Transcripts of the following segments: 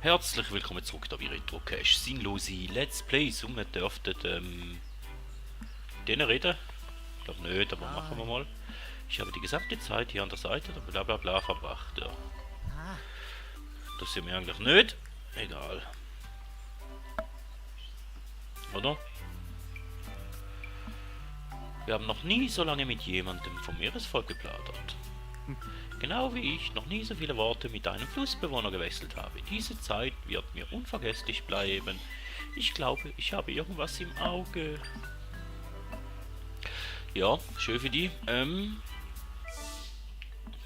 Herzlich willkommen zurück da wie Retro-Cache. Sinnlose Let's Plays. Und wir dürften denen reden. Ich glaube nicht, aber machen wir mal. Ich habe die gesamte Zeit hier an der Seite der Blablabla verbracht. Ja. Das sehen wir eigentlich nicht. Egal. Oder? Wir haben noch nie so lange mit jemandem vom Meeresvolk geplaudert. Genau wie ich noch nie so viele Worte mit einem Flussbewohner gewechselt habe. Diese Zeit wird mir unvergesslich bleiben. Ich glaube, ich habe irgendwas im Auge. Ja, schön für die.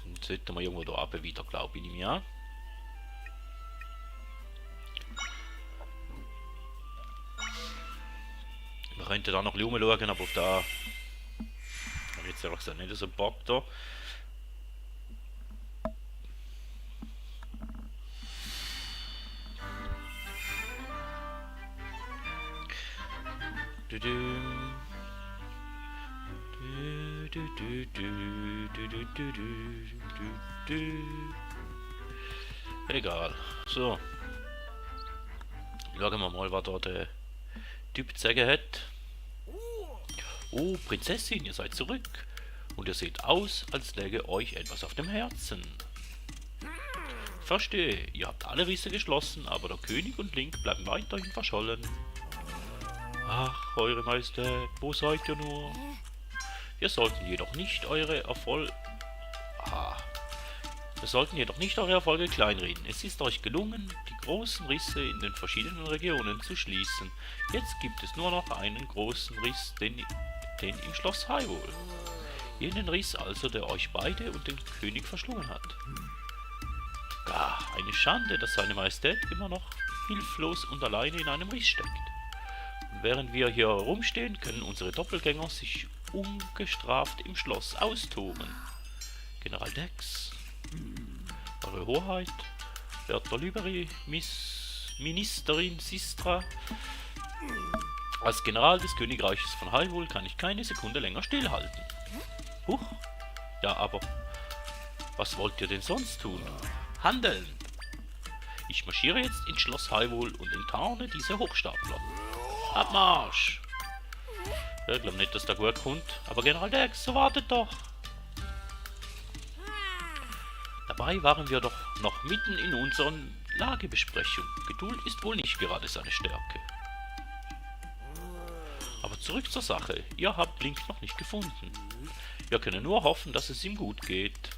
Jetzt sollten wir irgendwo da runter wieder, glaube ich, nicht mehr. Wir könnten da noch ein bisschen rumschauen, aber da habe ich jetzt ehrlich gesagt nicht so Bock da. Egal. So. Schauen wir mal, was da der Typ zu sagen hat. Oh, Prinzessin, ihr seid zurück. Und ihr seht aus, als läge euch etwas auf dem Herzen. Verstehe, ihr habt alle Risse geschlossen, aber der König und Link bleiben weiterhin verschollen. Ach, Eure Majestät, wo seid ihr nur? Wir sollten jedoch nicht eure Erfolge kleinreden. Es ist euch gelungen, die großen Risse in den verschiedenen Regionen zu schließen. Jetzt gibt es nur noch einen großen Riss, den im Schloss Hyrule. Jenen Riss also, der euch beide und den König verschlungen hat. Eine Schande, dass seine Majestät immer noch hilflos und alleine in einem Riss steckt. Und während wir hier herumstehen, können unsere Doppelgänger sich ungestraft im Schloss austoben. General Dex, Eure Hoheit, werter Liberi, Ministerin Sistra, als General des Königreiches von Hyrule kann ich keine Sekunde länger stillhalten. Huch, ja, aber was wollt ihr denn sonst tun? Handeln! Ich marschiere jetzt ins Schloss Hyrule und enttarne diese Hochstapler. Abmarsch! Ich glaube nicht, dass der gut kommt, aber General Dex, so wartet doch! Dabei waren wir doch noch mitten in unserer Lagebesprechung. Geduld ist wohl nicht gerade seine Stärke. Aber zurück zur Sache. Ihr habt Link noch nicht gefunden. Wir können nur hoffen, dass es ihm gut geht.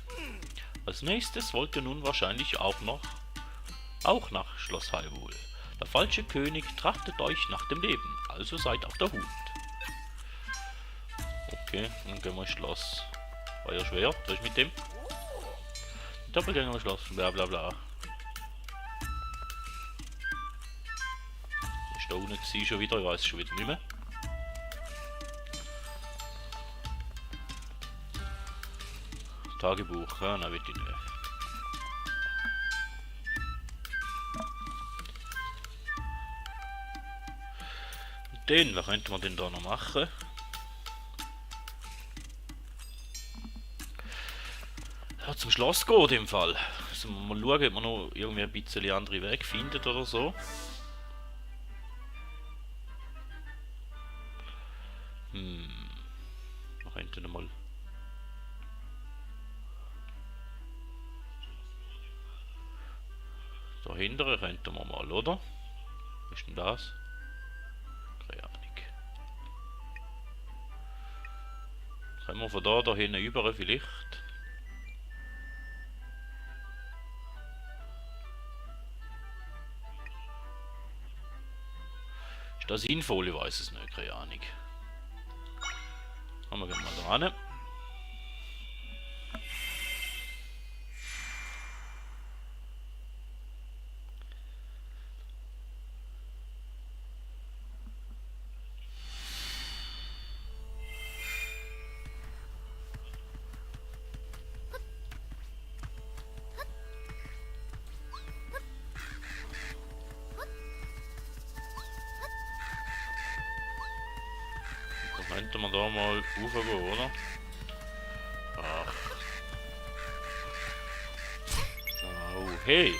Als nächstes wollt ihr nun wahrscheinlich auch nach Schloss Hyrule. Der falsche König trachtet euch nach dem Leben, also seid auf der Hut. Okay, dann gehen wir ins Schloss. War ja schwer, was ist mit dem? Doppelgänger im Schloss, bla bla bla. Ist da unten gewesen schon wieder, ich weiß es schon wieder nicht mehr. Tagebuch, ja, nein, will ich nicht. Den, was könnte man denn da noch machen? Ja, zum Schloss gehen in dem Fall. Also mal schauen, ob man noch irgendwie ein bisschen andere Weg findet oder so. Man könnte noch mal. Dahinter könnte man mal, oder? Was ist denn das? Keine Ahnung. Können wir von da hinten über vielleicht? Ist das sinnvoll? Ich weiß es nicht, keine Ahnung. Wir gehen mal da hin. Könnte man da mal raufgehen, oder? Ach. Oh, hey!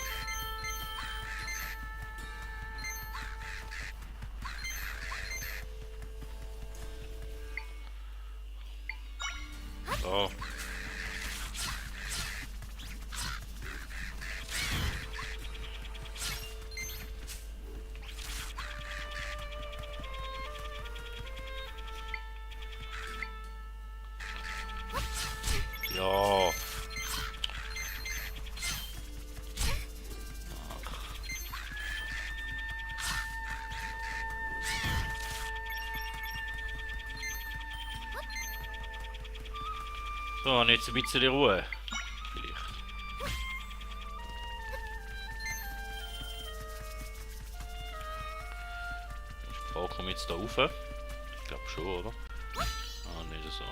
So, und jetzt ein bisschen Ruhe. Vielleicht. Die Frage, komme ich jetzt da rauf? Ich glaube schon, oder? Ah, nicht so.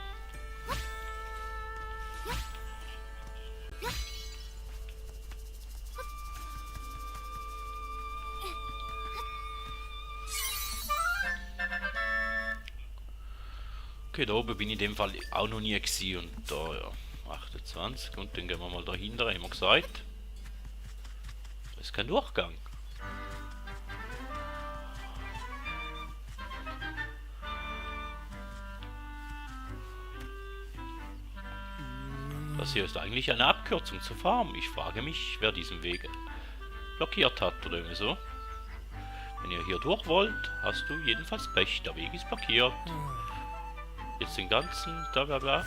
Okay, da oben bin ich in dem Fall auch noch nie gewesen und da, ja, 28 und dann gehen wir mal dahinter, haben wir gesagt. Da ist kein Durchgang. Das hier ist eigentlich eine Abkürzung zur Farm. Ich frage mich, wer diesen Weg blockiert hat oder irgendwie so. Wenn ihr hier durch wollt, hast du jedenfalls Pech. Der Weg ist blockiert. Jetzt den ganzen, da bla bla.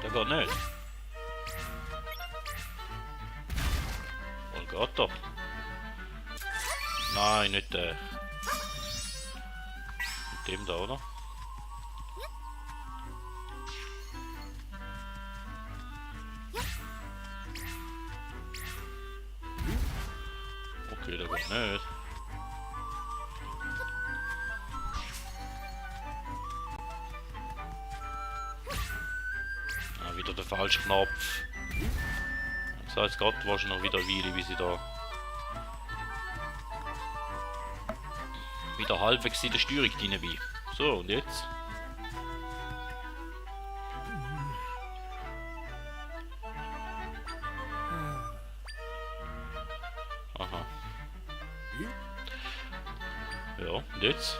Der geht nicht. Oh Gott doch. Nein, nicht der. Mit dem da, oder? Okay, der geht nicht. Ah, wieder der falsche Knopf. Ich sag jetzt gerade wahrscheinlich noch wieder Weile, wie sie da wieder halbwegs in der Steuerung drin bin. So, und jetzt? Aha. Ja, und jetzt?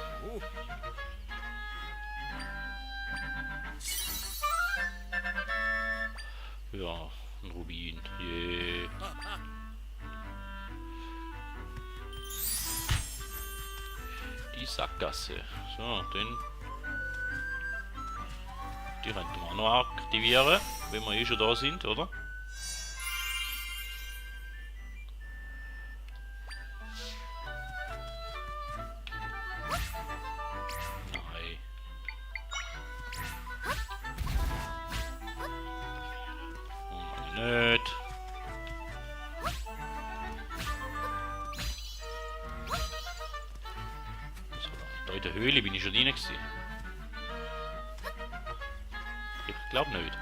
Ja, ein Rubin. Yeah. Die Sackgasse. So, den. Die könnten wir auch noch aktivieren, wenn wir eh schon da sind, oder? Nein. Und nicht. Da in der Höhle bin ich schon drin gewesen. Ich glaube nicht.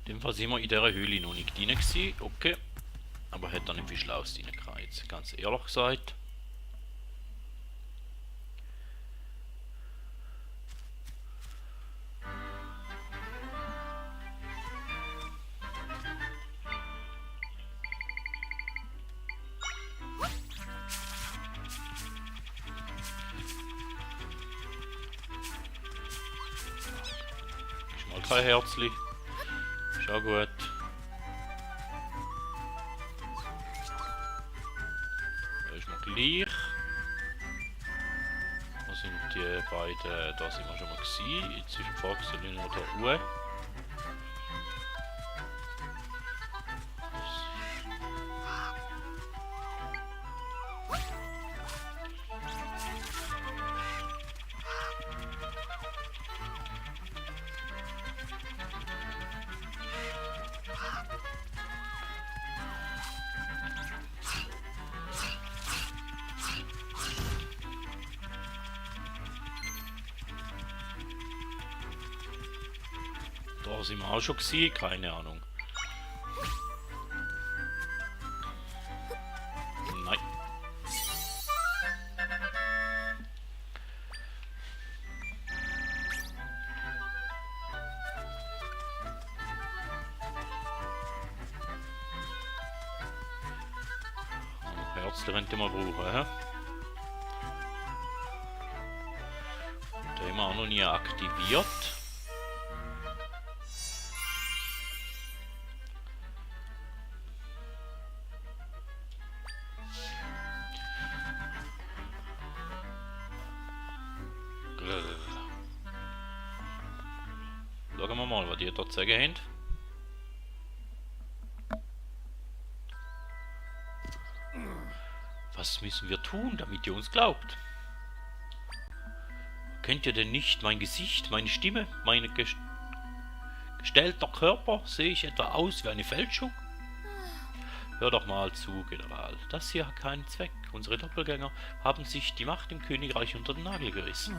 In dem Fall sind wir in dieser Höhle noch nicht drin gewesen. Okay. Aber hat dann nicht viel Schlaues reingereizt, ganz ehrlich gesagt. Ist mal kein Herzli. Ist auch gut. Da ist man gleich. Wo sind die beiden? Da sind wir schon mal gewesen. Jetzt ist die Frage, soll ich noch da hoch? Oder sind wir auch schon gewesen? Keine Ahnung. Nein. Herz könnte man brauchen, hä? Den haben wir auch noch nie aktiviert. Schauen wir mal, was die dort zu sagen haben. Was müssen wir tun, damit ihr uns glaubt? Kennt ihr denn nicht mein Gesicht, meine Stimme, mein gestellter Körper? Sehe ich etwa aus wie eine Fälschung? Hör doch mal zu, General. Das hier hat keinen Zweck. Unsere Doppelgänger haben sich die Macht im Königreich unter den Nagel gerissen.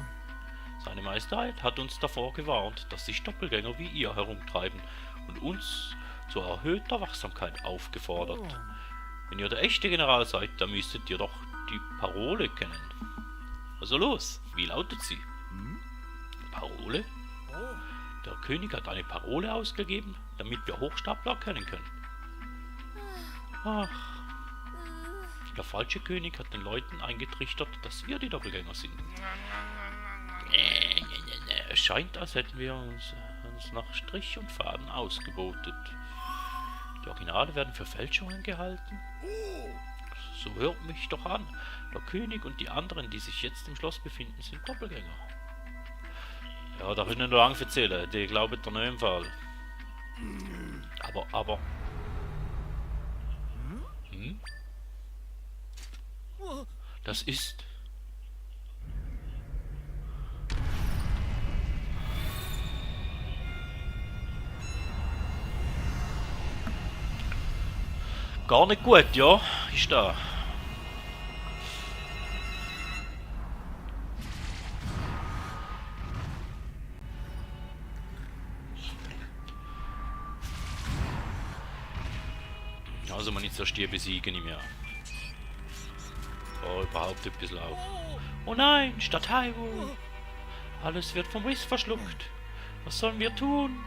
Seine Majestät hat uns davor gewarnt, dass sich Doppelgänger wie ihr herumtreiben und uns zu erhöhter Wachsamkeit aufgefordert. Wenn ihr der echte General seid, dann müsstet ihr doch die Parole kennen. Also los, wie lautet sie? Parole? Der König hat eine Parole ausgegeben, damit wir Hochstapler erkennen können. Ach, der falsche König hat den Leuten eingetrichtert, dass wir die Doppelgänger sind. Es scheint, als hätten wir uns nach Strich und Faden ausgebotet. Die Originale werden für Fälschungen gehalten. So hört mich doch an. Der König und die anderen, die sich jetzt im Schloss befinden, sind Doppelgänger. Ja, da können wir lang erzählen. Die glauben doch nicht im Fall. Aber... Das ist... Gar nicht gut, ja, ist da. Also man nicht zuerst die besiegen im Jahr. Oh, überhaupt etwas laut. Oh nein, Stadt Hyrule. Alles wird vom Riss verschluckt. Was sollen wir tun?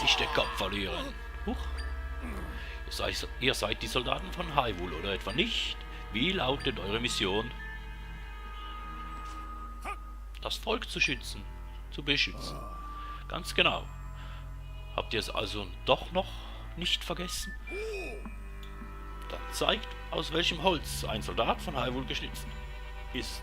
Ich den Kopf verlieren. Huch. Ihr seid die Soldaten von Hyrule, oder etwa nicht? Wie lautet eure Mission? Das Volk zu schützen, zu beschützen. Ganz genau. Habt ihr es also doch noch nicht vergessen? Dann zeigt, aus welchem Holz ein Soldat von Hyrule geschnitzt ist.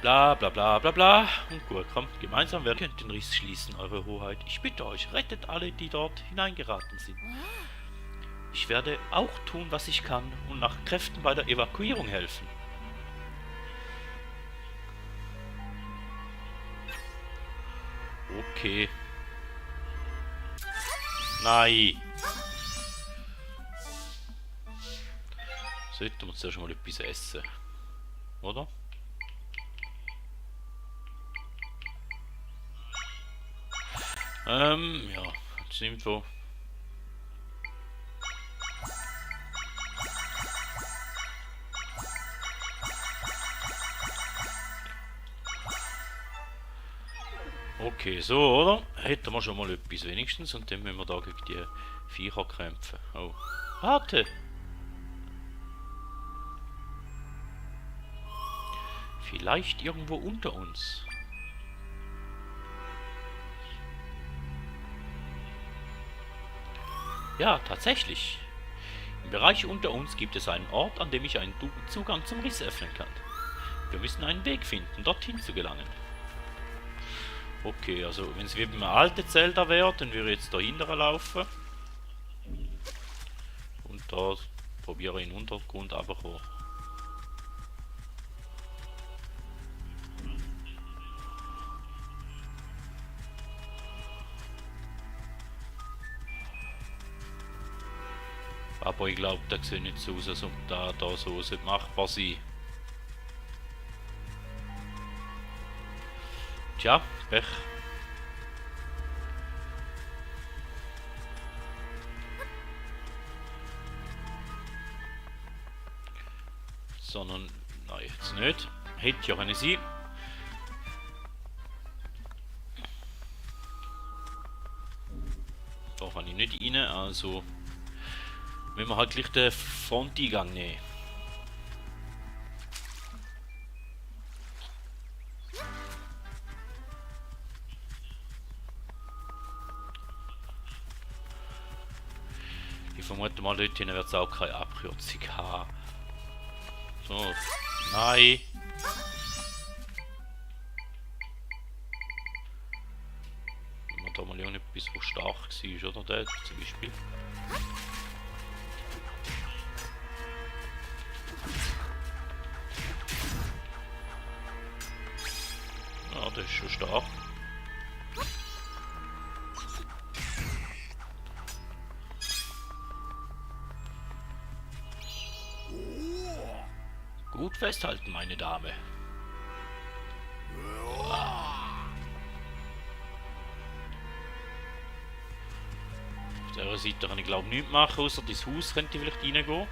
Bla bla bla bla bla. Und gut, kommt gemeinsam, wer könnt den Riss schließen, eure Hoheit. Ich bitte euch, rettet alle, die dort hineingeraten sind. Ich werde auch tun, was ich kann und nach Kräften bei der Evakuierung helfen. Okay. Nein. Sollten wir zuerst mal etwas essen. Oder? Ja, jetzt nimmt wo. Okay, so, oder? Hätten wir schon mal etwas wenigstens und dann müssen wir da gegen die Viecher kämpfen. Oh. Warte! Vielleicht irgendwo unter uns. Ja, tatsächlich. Im Bereich unter uns gibt es einen Ort, an dem ich einen Zugang zum Riss öffnen kann. Wir müssen einen Weg finden, dorthin zu gelangen. Okay, also wenn es wie beim alten Zelda wäre, dann würde ich jetzt dahinter laufen. Und da probiere ich in den Untergrund runterzukommen. Aber ich glaube, das sieht nicht so aus, als ob da so machbar sein. Tja, Pech. Sondern, nein, jetzt nicht. Hätte ja können sein. Da kann ich nicht rein, also müssen wir halt gleich den Fronteingang nehmen. Ich vermute mal, dort wird es auch keine Abkürzung haben. So, nein. Wenn man da mal irgendetwas, wo stark war, oder? Der zum Beispiel. Ja, das ist schon stark. Gut festhalten, meine Dame. Auf der Seite kann ich glaube ich nichts machen, außer das Haus könnte ich vielleicht reingehen.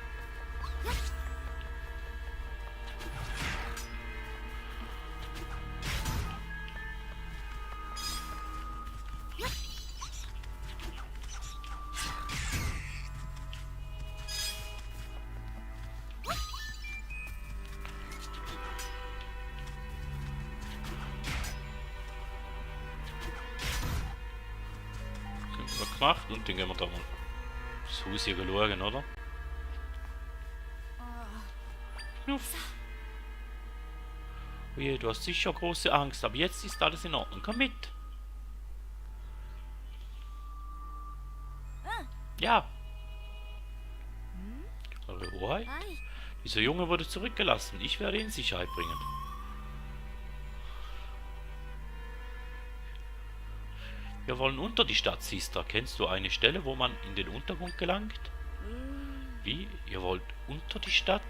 Gemacht und dann gehen wir da mal das Haus hier schauen, oder? Knuff. Oh je, du hast sicher große Angst, aber jetzt ist alles in Ordnung. Komm mit. Ja. Eure Hoheit? Dieser Junge wurde zurückgelassen. Ich werde ihn in Sicherheit bringen. Wir wollen unter die Stadt, Sister. Kennst du eine Stelle, wo man in den Untergrund gelangt? Wie? Ihr wollt unter die Stadt?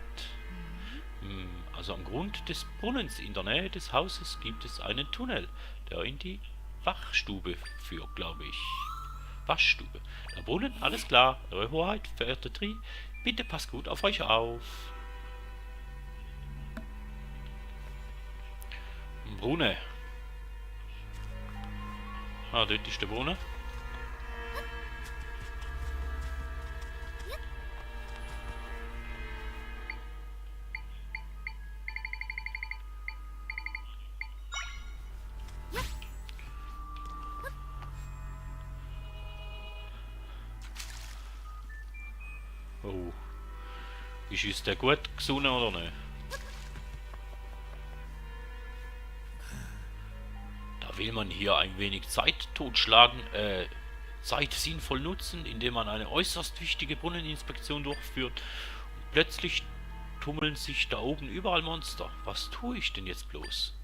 Also am Grund des Brunnens in der Nähe des Hauses gibt es einen Tunnel, der in die Wachstube führt, glaube ich. Waschstube. Der Brunnen, alles klar. Eure Hoheit, verehrte Tri, bitte passt gut auf euch auf. Brunnen. Ah, dort ist der Brunnen. Oh. Ist uns der gut gesonnen oder nicht? Da will man hier ein wenig Zeit totschlagen, Zeit sinnvoll nutzen, indem man eine äußerst wichtige Brunneninspektion durchführt. Und plötzlich tummeln sich da oben überall Monster. Was tue ich denn jetzt bloß?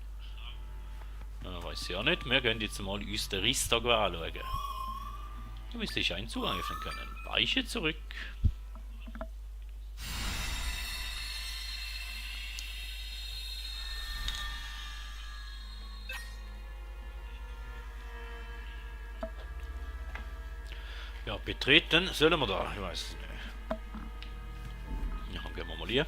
Na, weiß ich ja nicht. Wir gehen jetzt mal uns den Rister anschauen. Du müsst dich einen Zugang öffnen können. Weiche zurück. Ja, betreten sollen wir da? Ich weiß es nicht. Ja, dann gehen wir mal hier.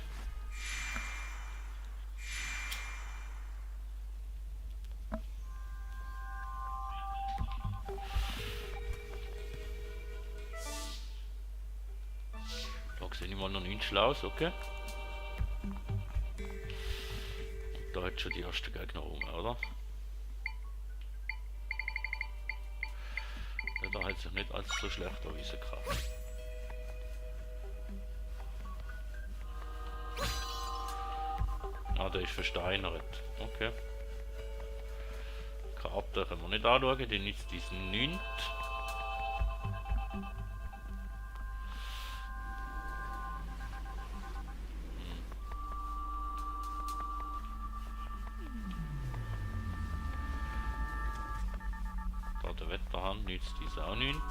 Da sehe ich mal noch nichts Schlaues, okay. Und da hat schon die erste Gegner rum, oder? Da hat sich nicht als so schlecht erwiesen gerade. Ah, der ist versteinert. Okay. Karte können wir nicht anschauen, die nützt diesen nichts. Da der Wetterhand nützt dies auch nichts.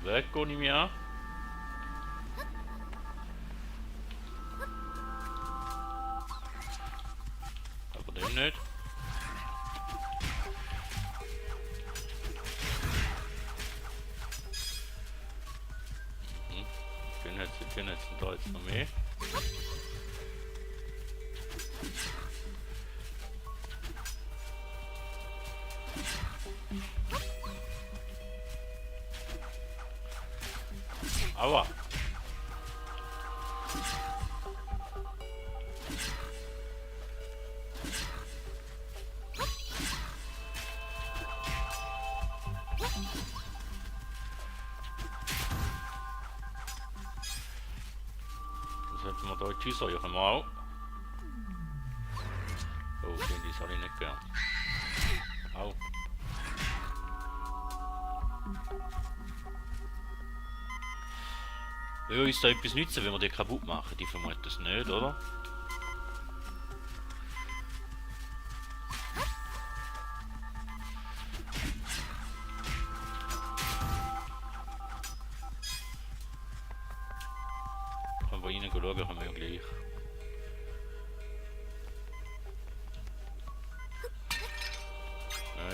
weg, ohne mich an. Aber den nicht. Den jetzt da jetzt noch mehr. Aua. Sollten wir da die Schüsse mal. Oh, die soll ich nicht gern. Au. Ja, ist da etwas nützen, wenn wir die kaputt machen? Die vermuten das nicht, oder? Können wir rein schauen, können wir ja gleich.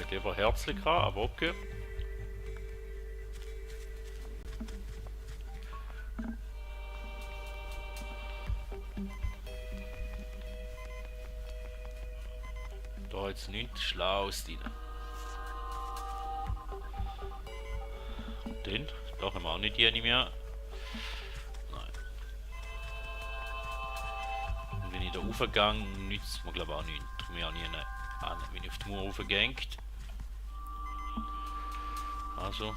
Ich lieber herzlich haben, aber okay. Da jetzt nichts Schlaues drin. Und den? Da haben wir auch nicht jene mehr. Nein. Und wenn ich da raufgehe, nützt mir glaube ich auch nichts. Darum habe ich nie bin ich auf die Mauer raufgehängt. Also.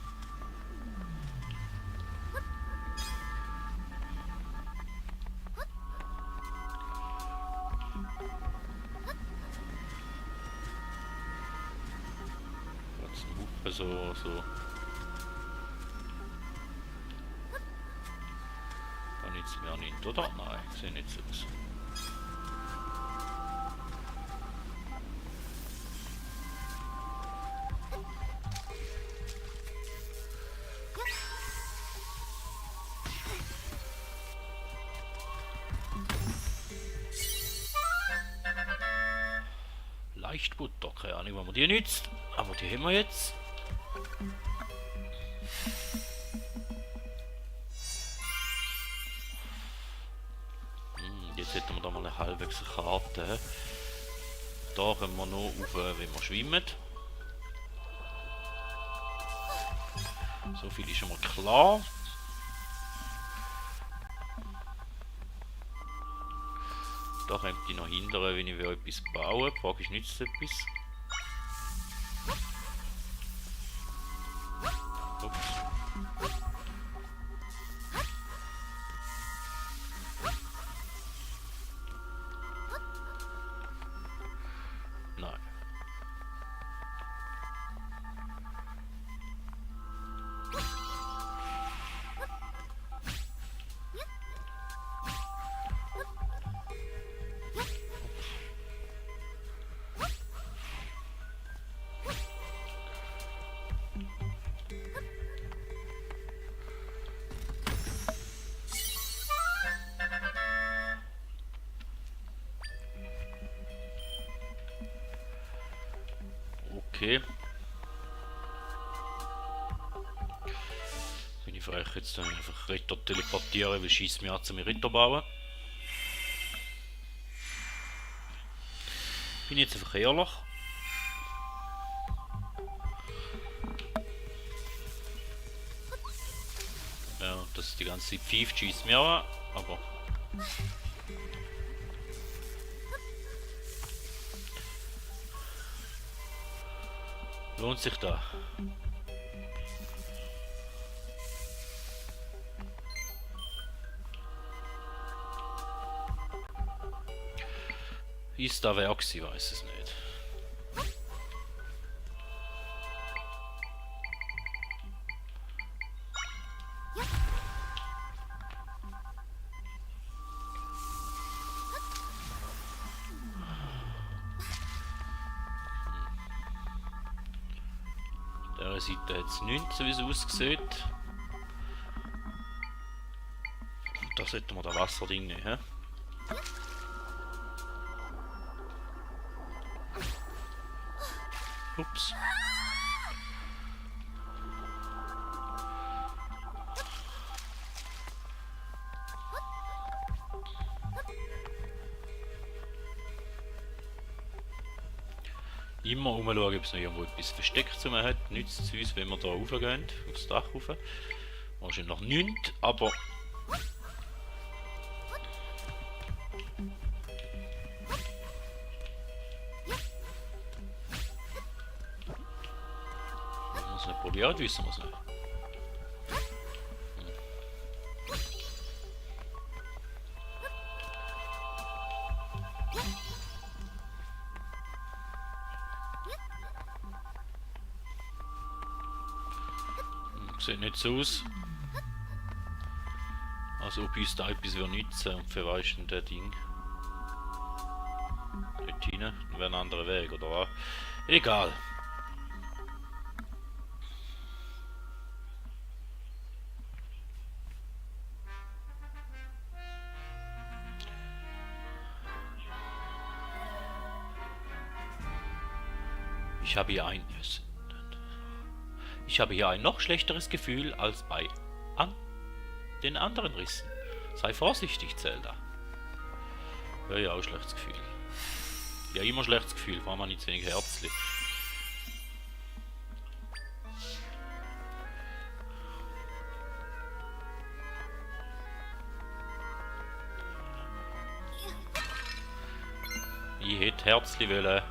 So. Da nützt mir auch nicht, oder? Nein, sieht nicht so aus. Leichtbutter, keine Ahnung, wann man die nützt, aber die haben wir jetzt. Jetzt hätten wir da mal eine halbwegs Karte. Da können wir noch auf, wenn wir schwimmen. So viel ist schon mal klar. Da kommt die noch hindern, wenn ich etwas bauen. Die Frage ist, nützt es etwas? Ups. Nein. Okay. Bin ich frech jetzt dann einfach Ritter teleportieren, weil schießt mir an zum Ritter bauen. Bin jetzt einfach ehrlich. Ja, das ist die ganze Zeit pfeift, schießt mir an, aber. Lohnt sich da? Ist da wer gewesen, weiß es nicht. Der Seite hat es nichts, so wie es aussieht. Da sollten wir das Wasserding nehmen, hä? Ups. Immer umschauen, ob es noch irgendwo etwas versteckt zu hat. Nützt es uns, wenn wir da raufgehen, aufs Dach rauf. Wahrscheinlich noch nichts, aber... Wenn wir es nicht probiert, wissen wir es nicht. Sieht nicht so aus, als ob uns da etwas nützen und für was ist denn das Ding? Dort hinein, dann wäre ein anderer Weg, oder was? Egal. Ich habe hier ein noch schlechteres Gefühl als bei den anderen Rissen. Sei vorsichtig, Zelda. Ja, auch schlechtes Gefühl. Ja, immer schlechtes Gefühl, vor allem habe ich zu wenig Herzli. Ich hätte Herzli wollen.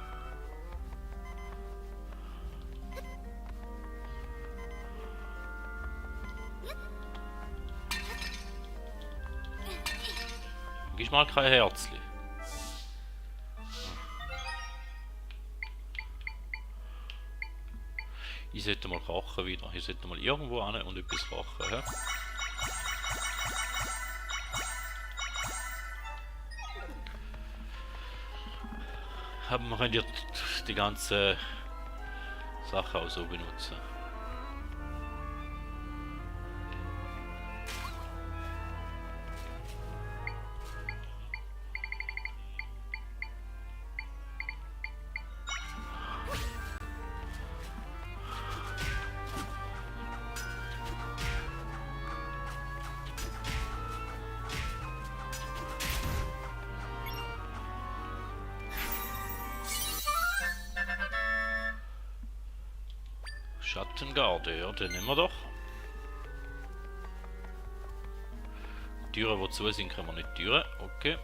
Gib mal kein Herzli. Ich sollte mal kochen wieder. Ich sollte mal irgendwo hin und etwas kochen. He? Aber wir können ja die ganzen Sachen auch so benutzen. Schattengarde, ja, den nehmen wir doch. Türen, die zu sind, können wir nicht Türen. Okay.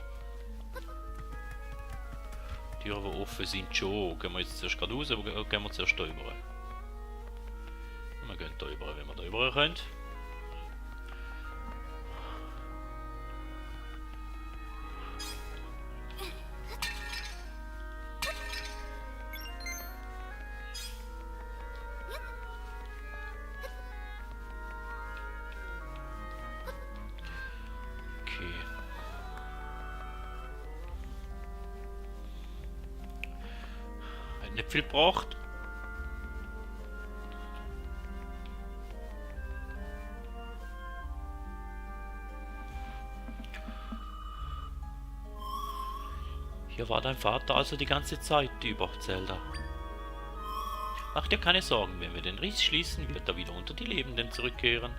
Türen, die offen sind, schon. Gehen wir jetzt zuerst gerade raus, oder gehen wir zuerst da rüber? Wir gehen da rüber, wenn wir da rüber können. Nicht viel gebraucht. Hier war dein Vater also die ganze Zeit über, Zelda. Mach dir keine Sorgen, wenn wir den Riss schließen, wird er wieder unter die Lebenden zurückkehren.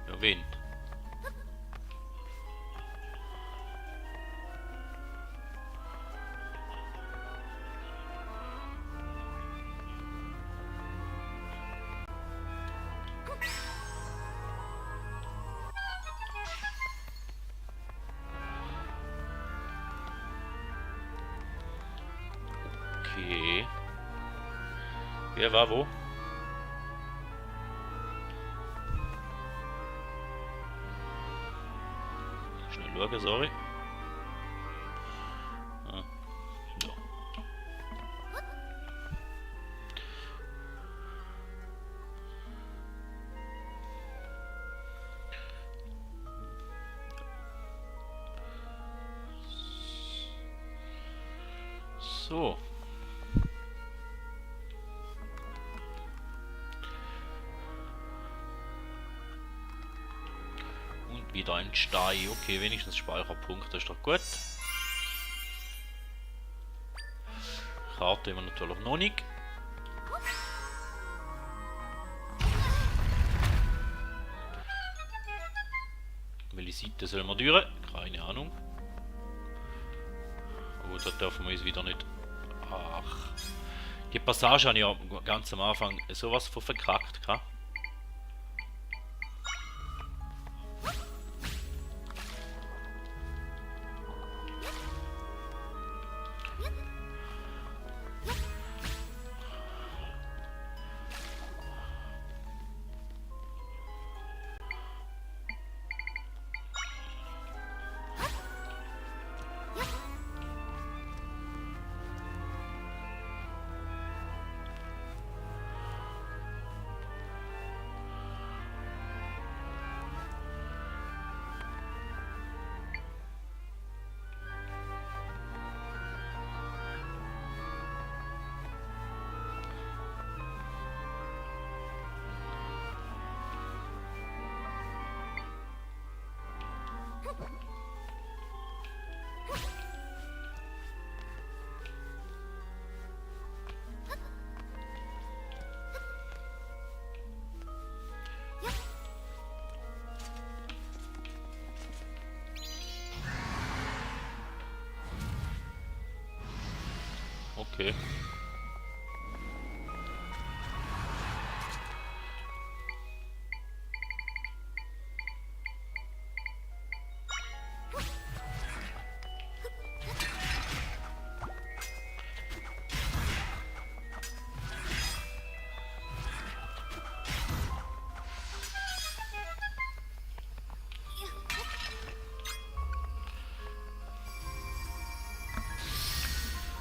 Ja, wen? Okay. Wer war wo? Schnell schauen, sorry. Ah. Ja. So. wieder ein Stein. Okay, wenigstens Speicherpunkt, das ist doch gut. Karte immer natürlich noch nicht. Welche Seite sollen wir durch? Keine Ahnung. Oh, da dürfen wir uns wieder nicht... Ach. Die Passage habe ich ja ganz am Anfang sowas von verkackt, gell? Okay.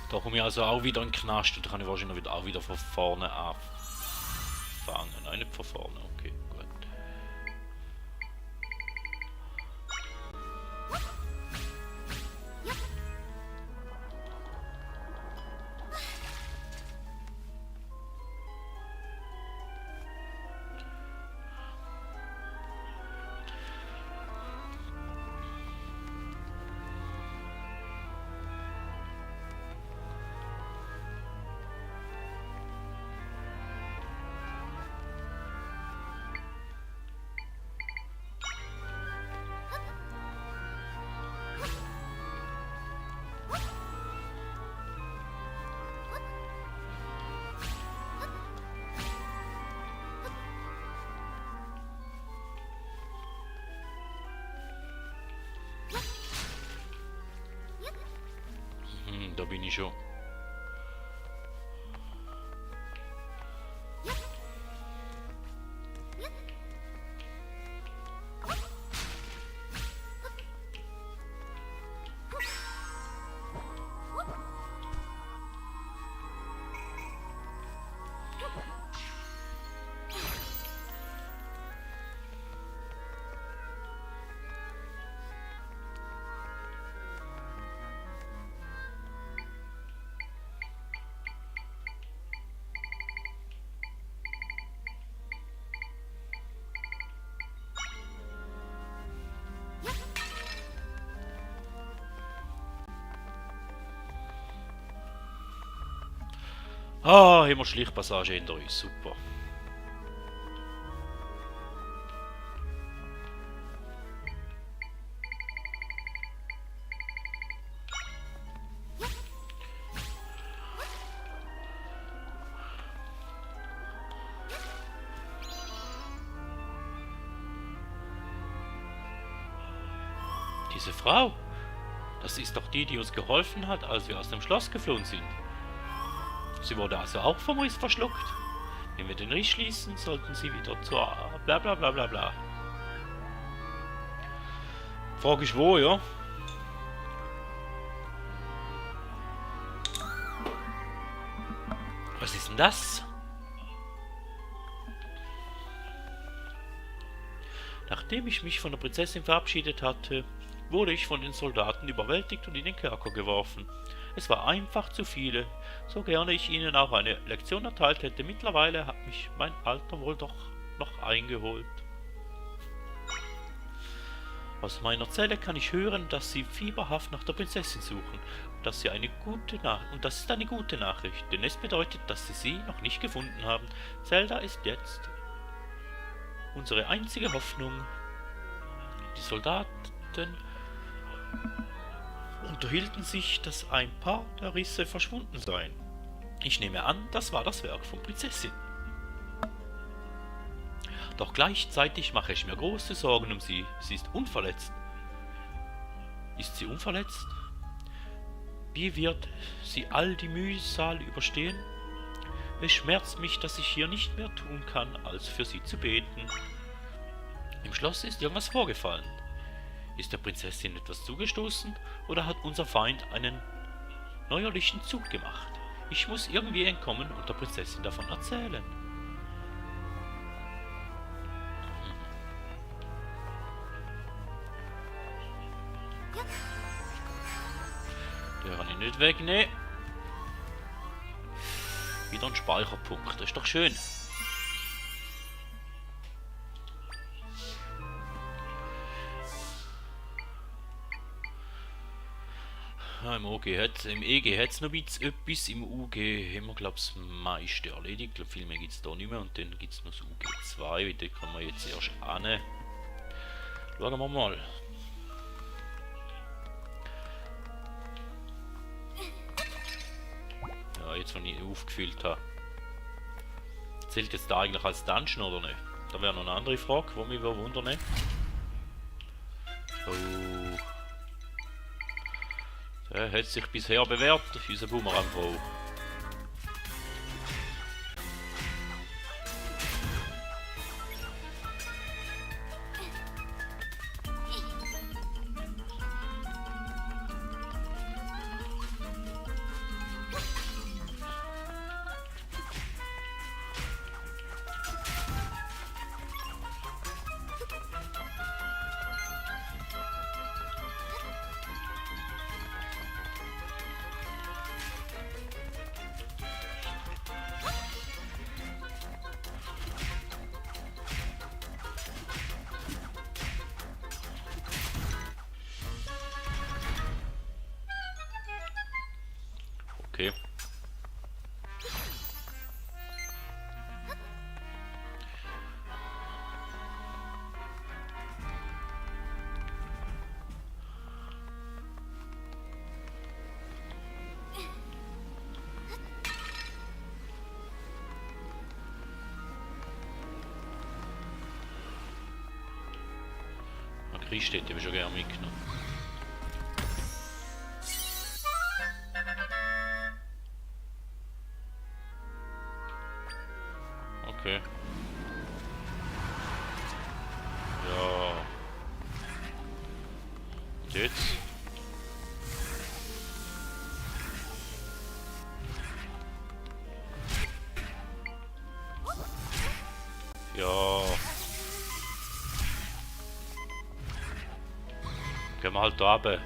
Da komme ich also auch wieder in den Knast und da kann ich wahrscheinlich auch wieder von vorne anfangen. Nein, nicht von vorne, okay, gut. Da bin ich schon. Ah, haben wir Schlichtpassage hinter uns, super. Diese Frau, das ist doch die, die uns geholfen hat, als wir aus dem Schloss geflohen sind. Sie wurde also auch vom Riss verschluckt. Wenn wir den Riss schließen, sollten sie wieder zur bla bla bla bla bla. Frage ist wo, ja? Was ist denn das? Nachdem ich mich von der Prinzessin verabschiedet hatte, wurde ich von den Soldaten überwältigt und in den Kerker geworfen. Es war einfach zu viele, so gerne ich ihnen auch eine Lektion erteilt hätte. Mittlerweile hat mich mein Alter wohl doch noch eingeholt. Aus meiner Zelle kann ich hören, dass Sie fieberhaft nach der Prinzessin suchen. Das ist und das ist eine gute Nachricht, denn es bedeutet, dass Sie sie noch nicht gefunden haben. Zelda ist jetzt unsere einzige Hoffnung. Die Soldaten unterhielten sich, dass ein paar der Risse verschwunden seien. Ich nehme an, das war das Werk von Prinzessin. Doch gleichzeitig mache ich mir große Sorgen um sie. Sie ist unverletzt. Ist sie unverletzt? Wie wird sie all die Mühsal überstehen? Es schmerzt mich, dass ich hier nicht mehr tun kann, als für sie zu beten. Im Schloss ist irgendwas vorgefallen. Ist der Prinzessin etwas zugestoßen oder hat unser Feind einen neuerlichen Zug gemacht? Ich muss irgendwie entkommen und der Prinzessin davon erzählen. Den kann ich nicht wegnehmen. Wieder ein Speicherpunkt, das ist doch schön. Ja, im EG hat es noch etwas, im UG haben wir glaube ich das meiste erledigt. Ich glaube, viel mehr gibt es da nicht mehr und dann gibt es noch das UG 2, da kann man jetzt erst an. Schauen wir mal. Ja, jetzt wenn ich aufgefüllt habe. Zählt jetzt da eigentlich als Dungeon oder nicht? Da wäre noch eine andere Frage, die mich wundern. Oh. Der hat sich bisher bewährt, unser Boomerang-Frau. Okay. Kriegstätte habe ich schon gerne mitgenommen. Okay. Ja. Und jetzt? Ja. Gehen wir halt da runter.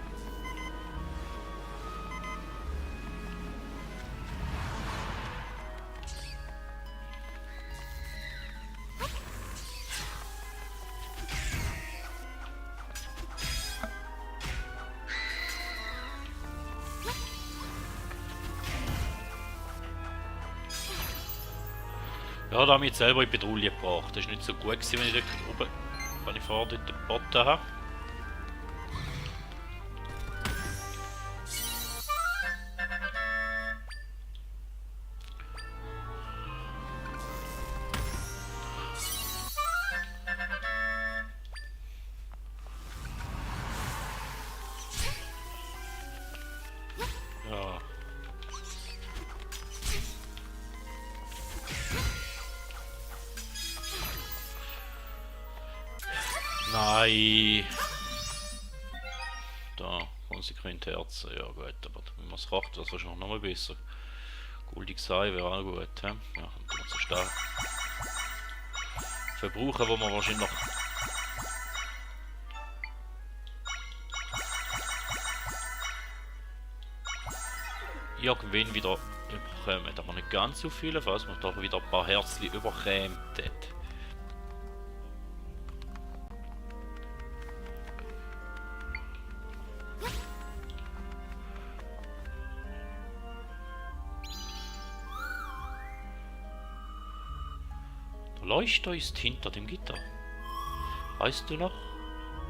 Ja, da habe ich jetzt selber in die Patrouille gebracht. Das ist nicht so gut gewesen, wenn ich dort oben, wenn ich vorher dort den Botten habe. Ja. Nein. Da, konsequent Herzen. Ja gut, aber wenn man es kocht, das wahrscheinlich noch mal besser. Goldig Sei wäre auch gut. He? Ja, und dann so stark. Verbrauchen, wo man wahrscheinlich noch... irgendwann wieder überkommen. Aber nicht ganz so viele, falls man doch wieder ein paar Herzli überkommt. Leuchter ist hinter dem Gitter. Weißt du noch,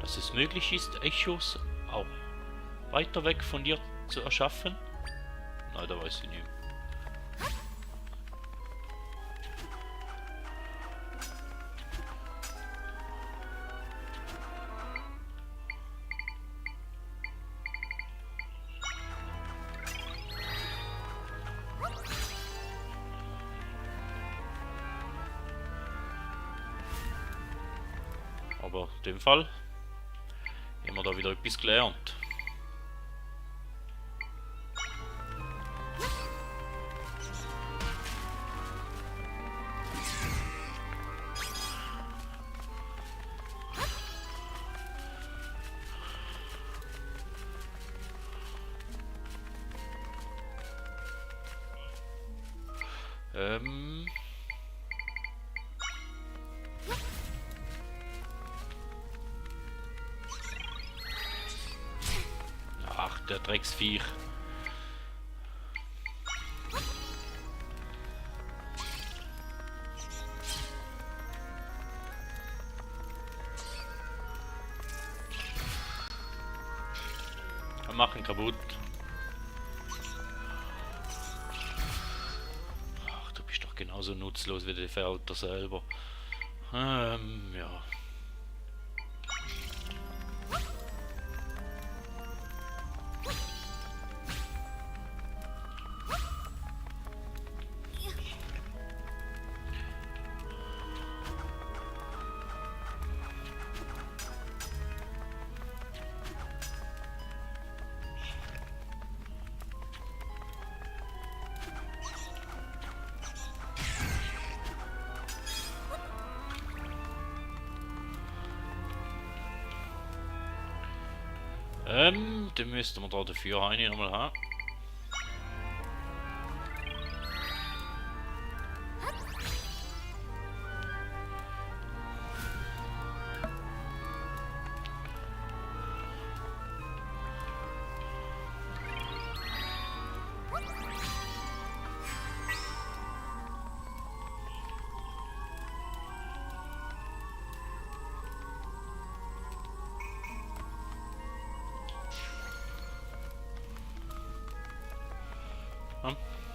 dass es möglich ist, Echos auch weiter weg von dir zu erschaffen? Nein, da weiß ich nicht. Aber in dem Fall haben wir da wieder etwas gelernt. Ach, der Drecksviech. Wir machen kaputt. Ach, du bist doch genauso nutzlos wie der Verhalter selber. Ja. Dann müssten wir da dafür eine nochmal haben.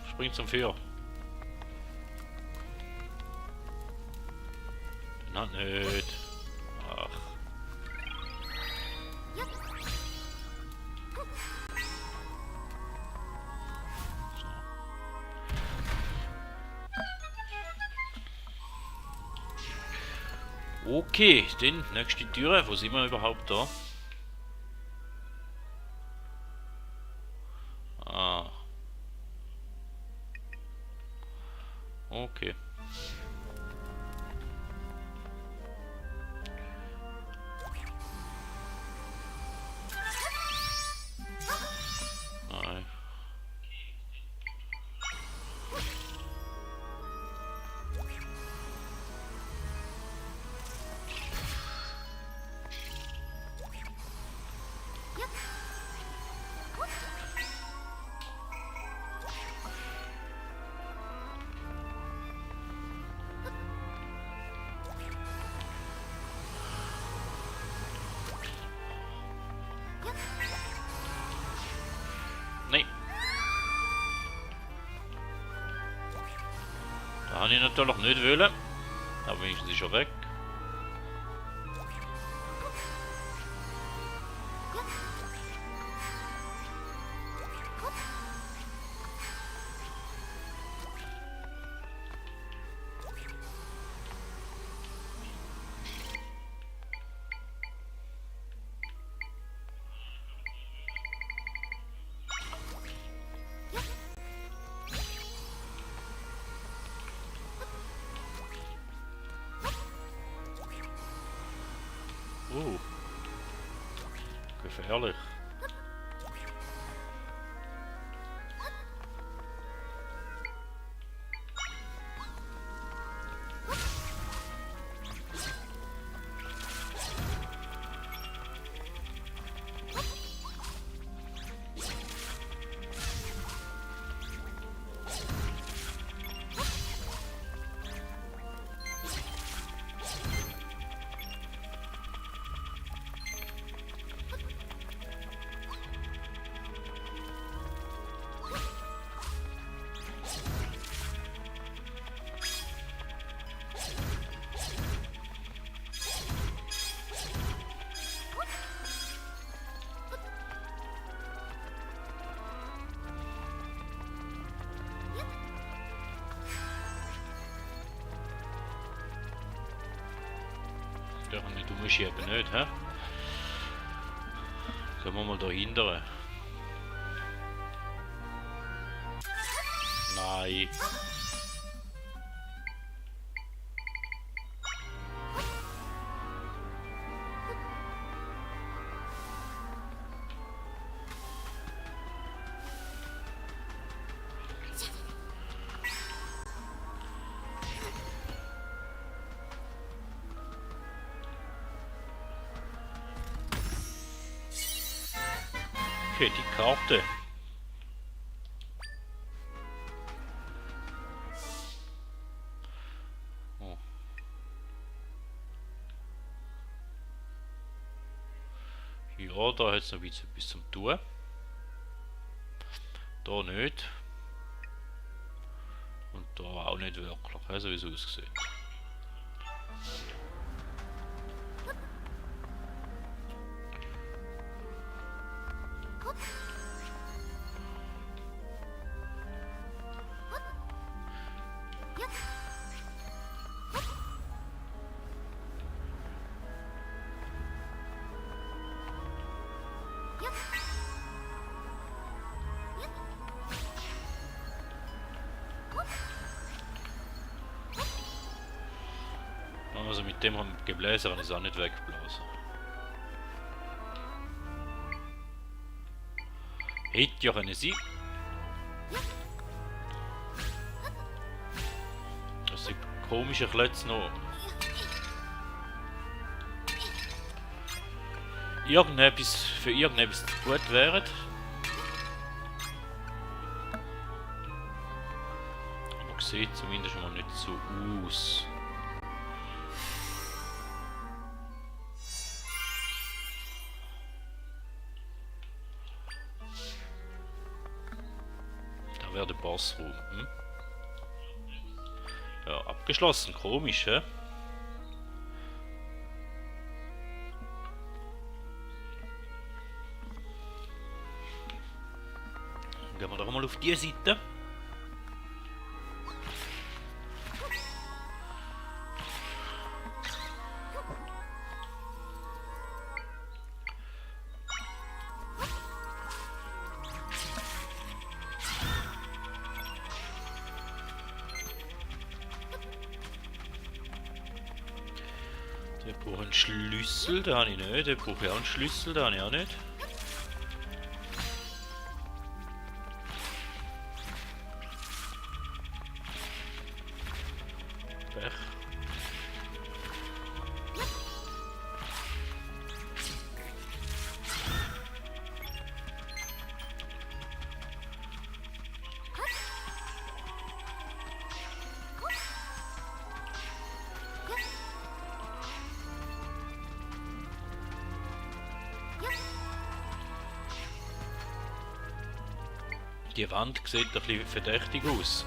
Springt zum Feuer. Na nicht. Ach. So. Okay, dann nächste Türe. Wo sind wir überhaupt da? Okay. Nein. Nein. Da habe ich natürlich nicht wollen. Aber wenigstens ist er weg. Gefährlich. Der kann nicht umschieben, nicht, hä? Können wir mal da hindern? Nein. Okay, die Karte. Oh. Ja, da hat es noch etwas zum Tun. Da nicht. Und da auch nicht wirklich, also wie es aussieht. Also mit dem Gebläse kann ich es auch nicht wegblasen. Hätte ja können sein. Das sind komische Klötze noch. Für irgendetwas gut wären. Aber sieht zumindest schon mal nicht so aus. Da wäre der Bossraum. Hm? Ja, abgeschlossen. Komisch, hä? Gehen wir doch mal auf die Seite. Der braucht einen Schlüssel, den habe ich nicht. Der braucht ja auch einen Schlüssel, den habe ich auch nicht. Pech. Die Wand sieht ein bisschen verdächtig aus.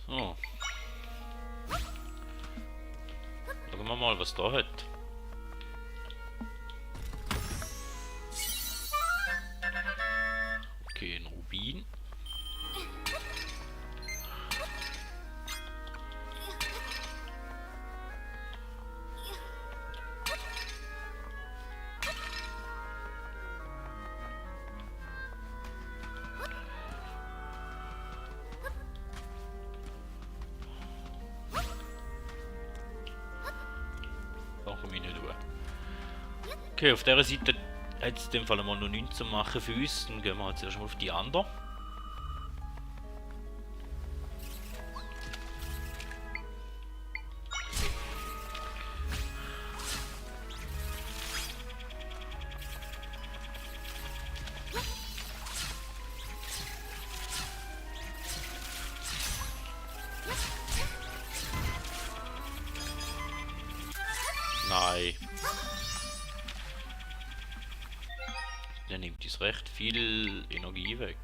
So. Schauen wir mal, was da hat. Okay, ein Rubin. Okay, auf dieser Seite hat es in dem Fall mal noch nichts zu machen für uns. Dann gehen wir jetzt erstmal auf die andere. Nein. uns recht viel Energie weg.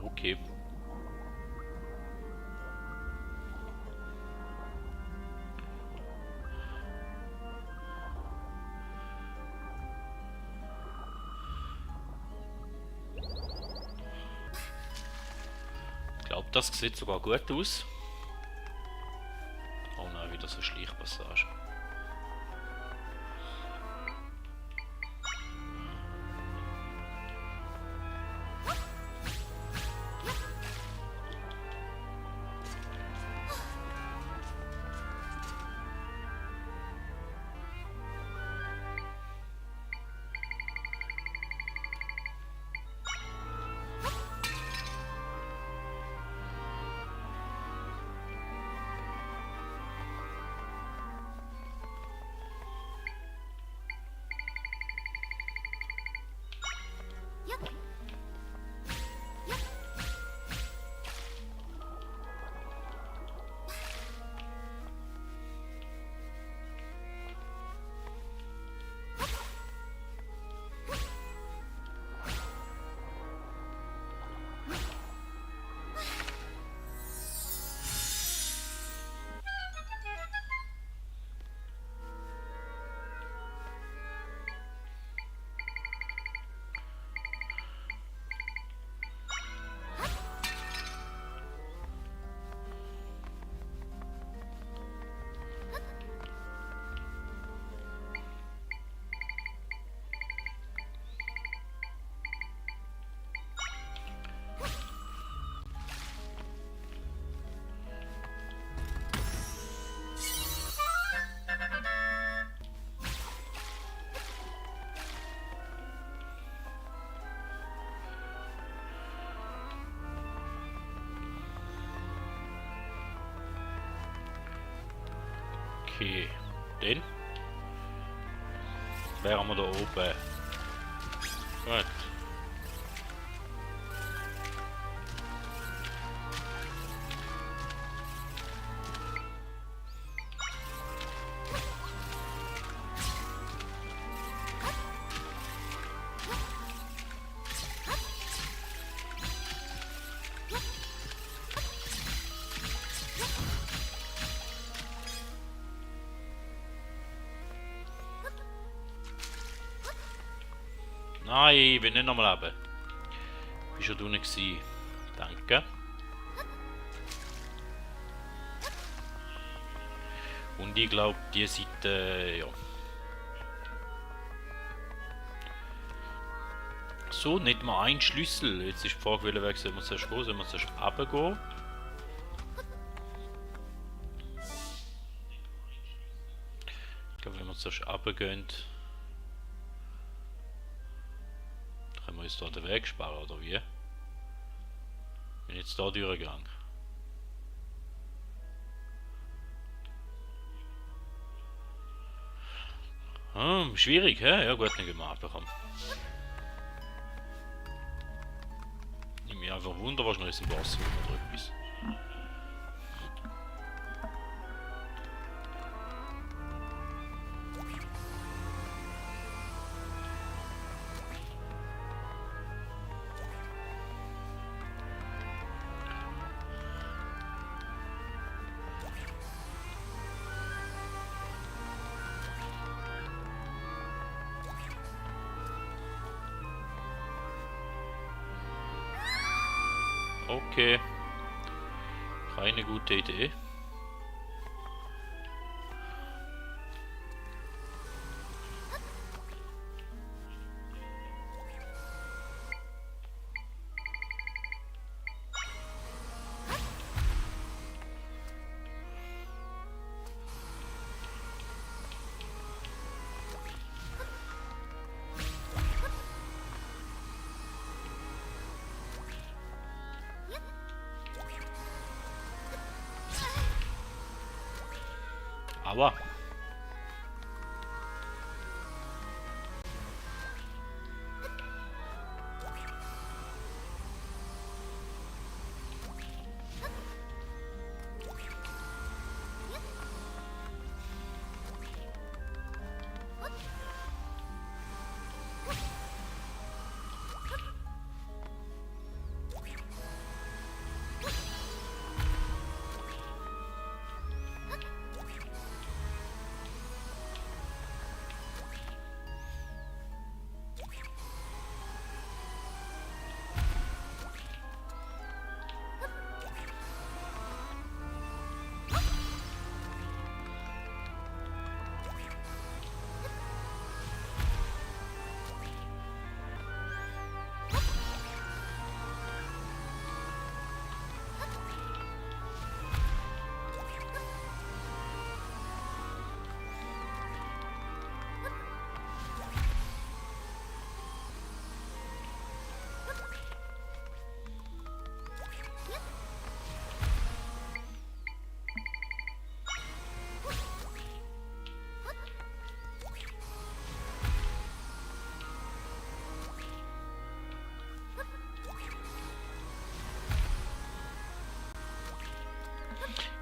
Okay. Ich glaube, das sieht sogar gut aus. Oh nein, wieder so Schleichpassage. Okay, den wären wir da oben. Gut. Nein, ich will nicht nochmal leben. Ich war schon unten gewesen. Danke. Und ich glaube, die Seite, ja. So, nicht mal ein Schlüssel. Jetzt ist die Frage, welchen Weg sollen wir zuerst gehen? Sollen wir zuerst runtergehen? Ich glaube, wenn wir zuerst runtergehen, können wir uns da den Weg sparen, oder wie? Bin jetzt da durchgegangen. Schwierig, hä? Ja gut, dann gehen wir runter. Ich mich einfach wunder, was noch ist im Wasser oder etwas. Okay. Keine gute Idee. Aua.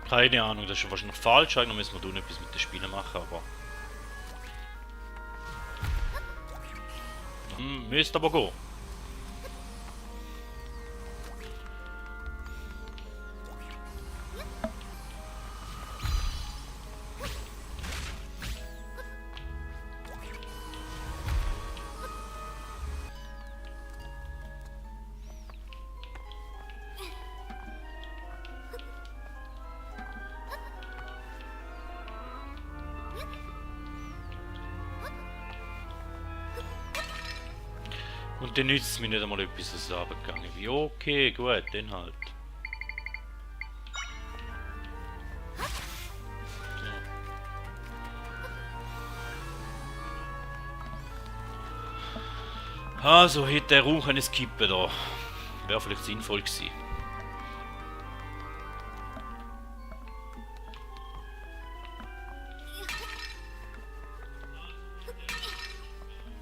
Keine Ahnung, das ist wahrscheinlich falsch. Eigentlich müssen wir tun etwas mit den Spinnen machen, aber. Müsste aber gehen. Und dann nützt es mir nicht einmal etwas, dass es runtergegangen ist. Ja, okay, gut, dann halt. So. Also, hätte der Raum können skippen da. Wäre vielleicht sinnvoll gewesen.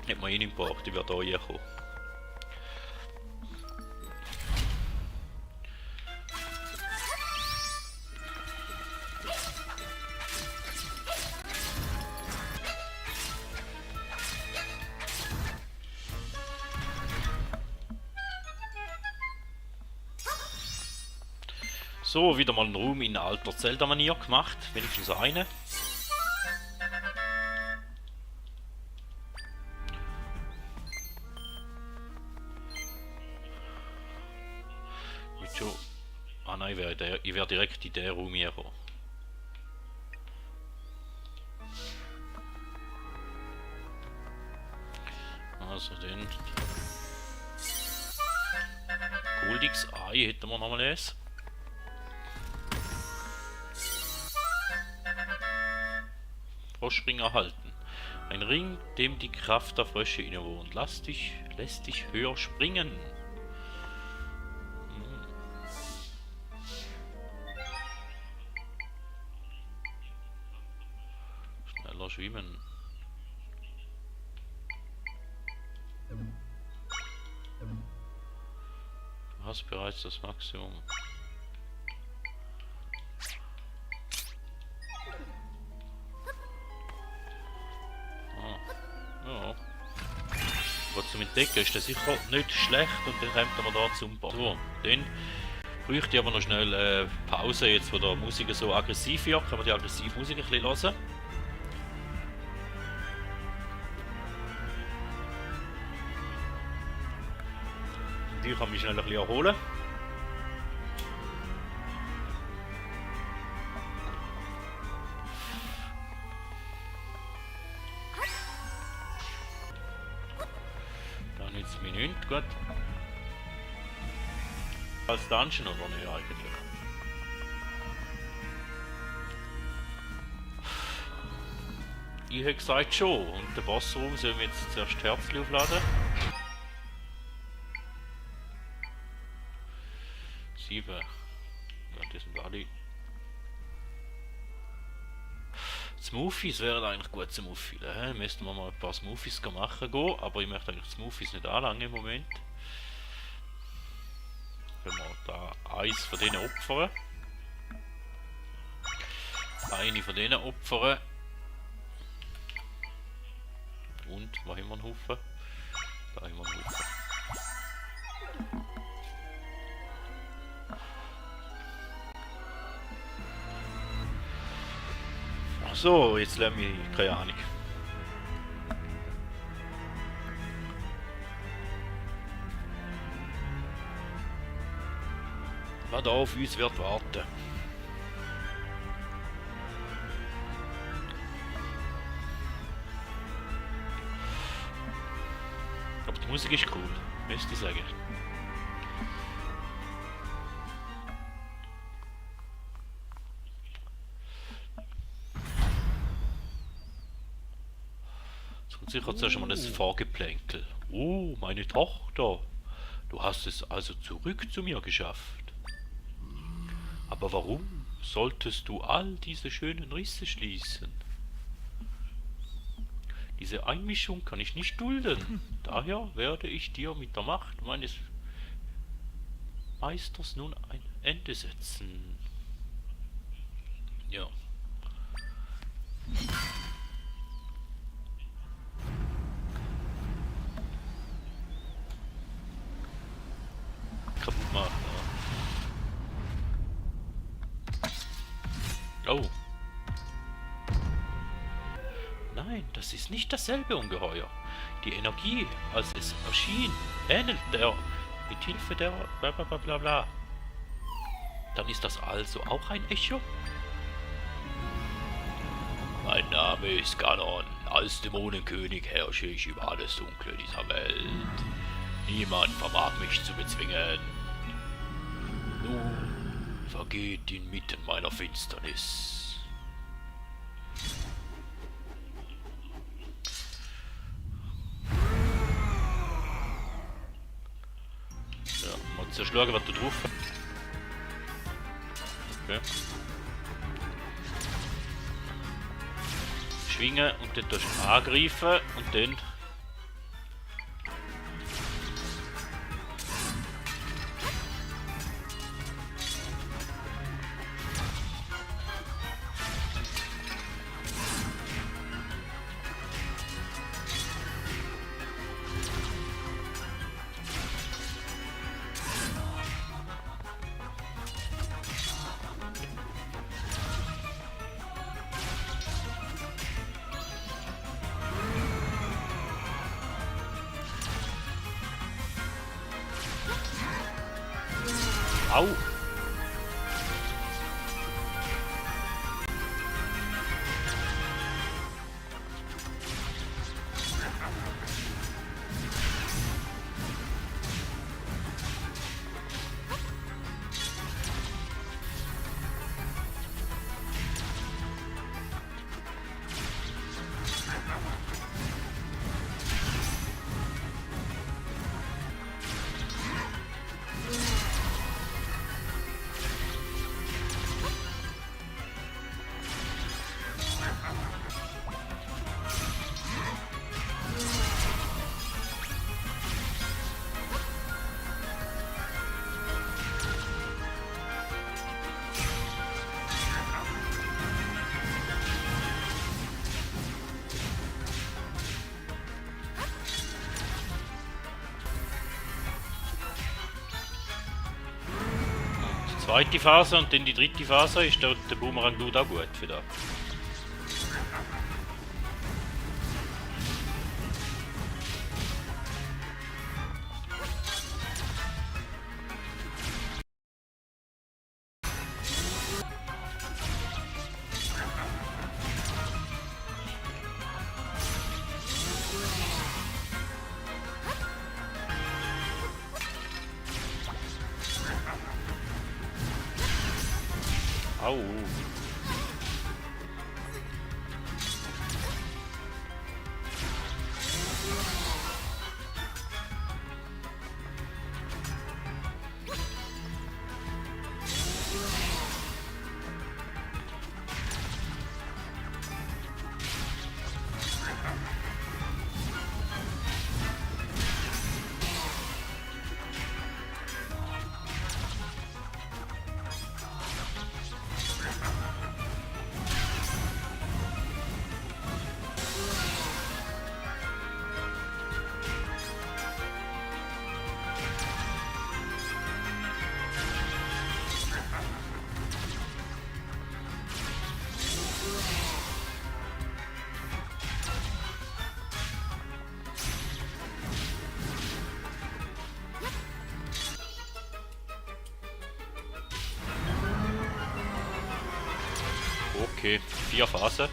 Hätte man ihn nicht gebraucht, ich wäre da reingekommen. So, wieder mal einen Raum in alter Zelda-Manier gemacht, wenigstens eine. Ah nein, ich wär direkt in den Raum hier gekommen. Also den Goldix Ei hätten wir nochmal eins. Froschring erhalten. Ein Ring, dem die Kraft der Frösche innewohnt. Lässt dich höher springen. Schneller schwimmen. Du hast bereits das Maximum. Ja. Aber zum Entdecken ist das sicher nicht schlecht und dann kommt man da zum Bad. So, dann bräuchte ich aber noch schnell Pause, jetzt wo der Musik so aggressiv wird. Können wir die aggressive Musik ein bisschen hören? Und ich kann mich schnell ein bisschen erholen. Gut. Als Dungeon oder nicht eigentlich? Ich hätte gesagt schon. Und den Bossraum sollen wir jetzt zuerst Herzchen aufladen. 7. Ja, die sind alle. Smoothies wären eigentlich gut zum Auffüllen. Müssten wir mal ein paar Smoothies machen gehen, aber ich möchte eigentlich Smoothies nicht anlangen im Moment. Können wir da eins von denen opfern. Eine von denen opfern. Und, wo haben wir einen Haufen? Da haben wir einen Haufen. So, jetzt lernen wir keine Ahnung. Was da auf uns wird warten. Aber die Musik ist cool, müsste ich sagen. Sicher zuerst mal das Vorgeplänkel. Oh, meine Tochter. Du hast es also zurück zu mir geschafft. Aber warum solltest du all diese schönen Risse schließen? Diese Einmischung kann ich nicht dulden. Daher werde ich dir mit der Macht meines Meisters nun ein Ende setzen. Ja. Kaputt machen. Ja. Oh. Nein, das ist nicht dasselbe Ungeheuer. Die Energie, als es erschien, ähnelt der mit Hilfe der blablabla. Dann ist das also auch ein Echo? Mein Name ist Ganon. Als Dämonenkönig herrsche ich über alles Dunkle dieser Welt. Niemand vermag mich zu bezwingen. Nun vergeht inmitten meiner Finsternis. Ja, mal zerschlagen, was du drauf hast. Okay. Schwingen und dann durch angreifen und dann. Au! Zweite Phase und dann die dritte Phase ist der Boomerang tut auch gut für da. Au. Okay, 4 Phasen.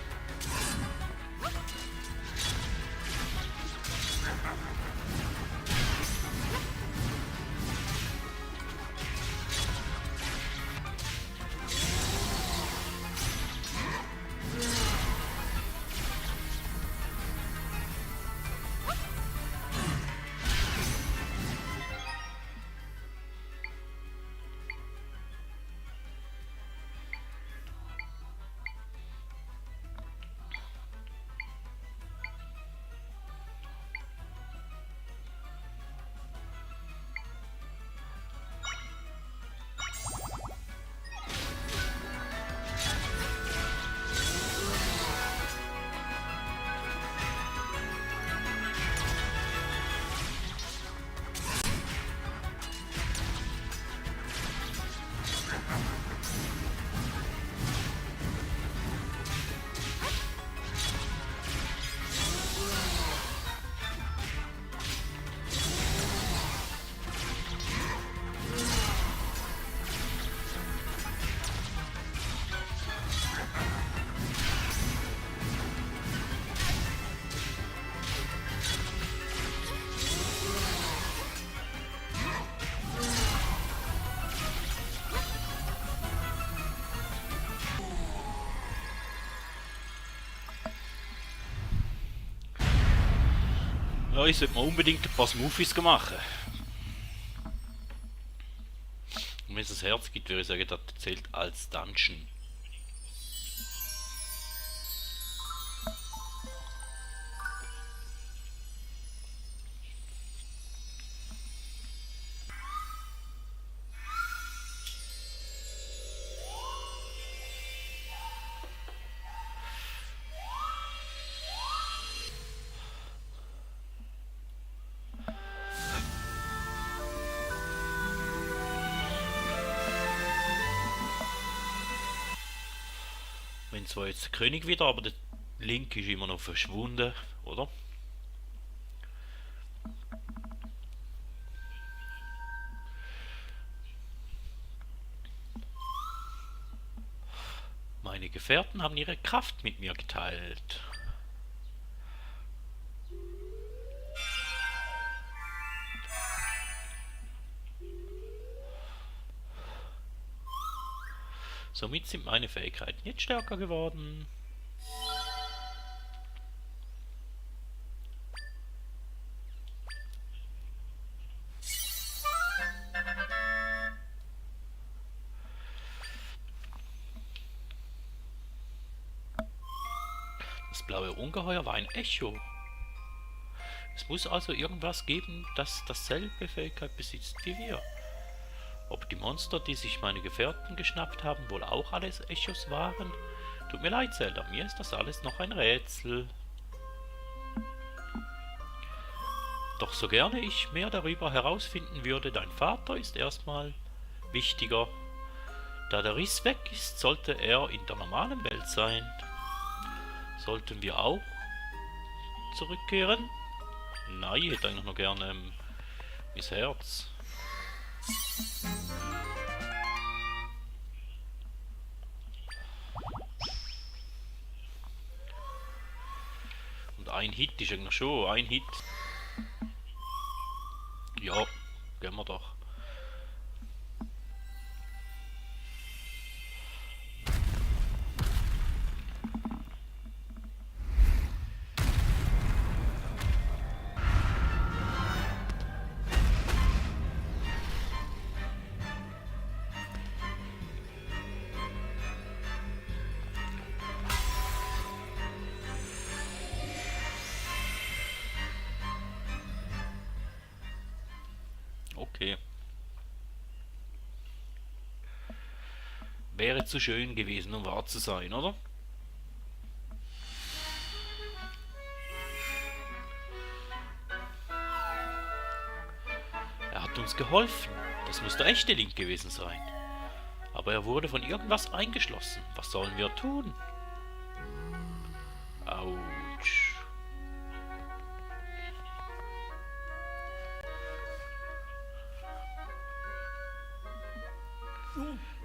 Ja, ich sollte mir unbedingt ein paar Smoothies machen. Und wenn es das Herz gibt, würde ich sagen, das zählt als Dungeon. Wenn zwar jetzt der König wieder, aber der Link ist immer noch verschwunden, oder? Meine Gefährten haben ihre Kraft mit mir geteilt. Somit sind meine Fähigkeiten jetzt stärker geworden. Das blaue Ungeheuer war ein Echo. Es muss also irgendwas geben, das dasselbe Fähigkeit besitzt wie wir. Ob die Monster, die sich meine Gefährten geschnappt haben, wohl auch alles Echos waren? Tut mir leid, Zelda, mir ist das alles noch ein Rätsel. Doch so gerne ich mehr darüber herausfinden würde, dein Vater ist erstmal wichtiger. Da der Riss weg ist, sollte er in der normalen Welt sein. Sollten wir auch zurückkehren? Nein, ich hätte eigentlich noch gerne mein Herz. Und ein Hit ist eigentlich schon, ein Hit. Ja, gehen wir doch. Okay. Wäre zu schön gewesen, um wahr zu sein, oder? Er hat uns geholfen. Das muss der echte Link gewesen sein. Aber er wurde von irgendwas eingeschlossen. Was sollen wir tun? Autsch.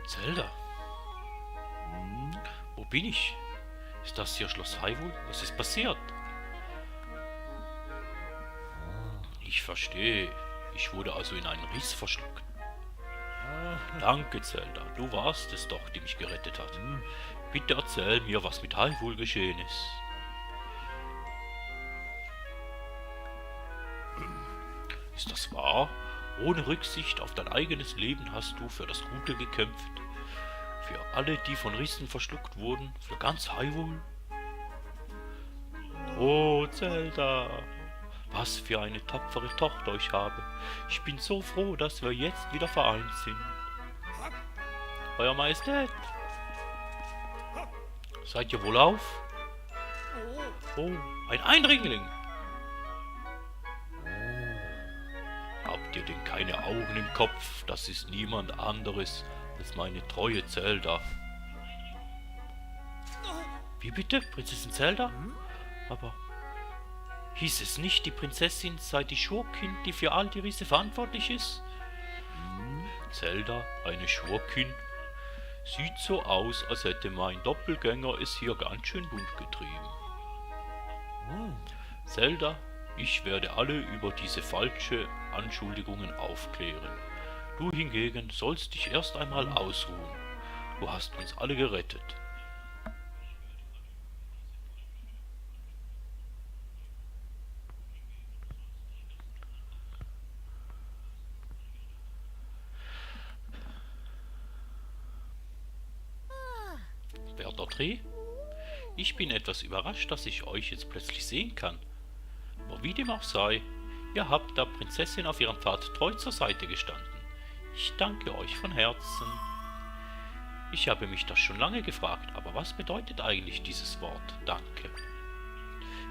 Zelda. Wo bin ich? Ist das hier Schloss Hyrule? Was ist passiert? Ich verstehe. Ich wurde also in einen Riss verschluckt. Danke, Zelda. Du warst es doch, die mich gerettet hat. Bitte erzähl mir, was mit Hyrule geschehen ist. Ist das wahr? Ohne Rücksicht auf dein eigenes Leben hast du für das Gute gekämpft. Für alle, die von Rissen verschluckt wurden. Für ganz Hyrule. Oh, Zelda. Was für eine tapfere Tochter ich habe. Ich bin so froh, dass wir jetzt wieder vereint sind. Euer Majestät. Seid ihr wohlauf? Oh, ein Eindringling. Habt ihr denn keine Augen im Kopf? Das ist niemand anderes als meine treue Zelda. Wie bitte? Prinzessin Zelda? Aber hieß es nicht, die Prinzessin sei die Schurkin, die für all die Risse verantwortlich ist? Zelda, eine Schurkin? Sieht so aus, als hätte mein Doppelgänger es hier ganz schön bunt getrieben. Zelda, ich werde alle über diese falsche Anschuldigungen aufklären. Du hingegen sollst dich erst einmal ausruhen. Du hast uns alle gerettet. Dreh? Ich bin etwas überrascht, dass ich euch jetzt plötzlich sehen kann. Aber wie dem auch sei, ihr habt der Prinzessin auf ihrem Pfad treu zur Seite gestanden. Ich danke euch von Herzen. Ich habe mich das schon lange gefragt, aber was bedeutet eigentlich dieses Wort Danke?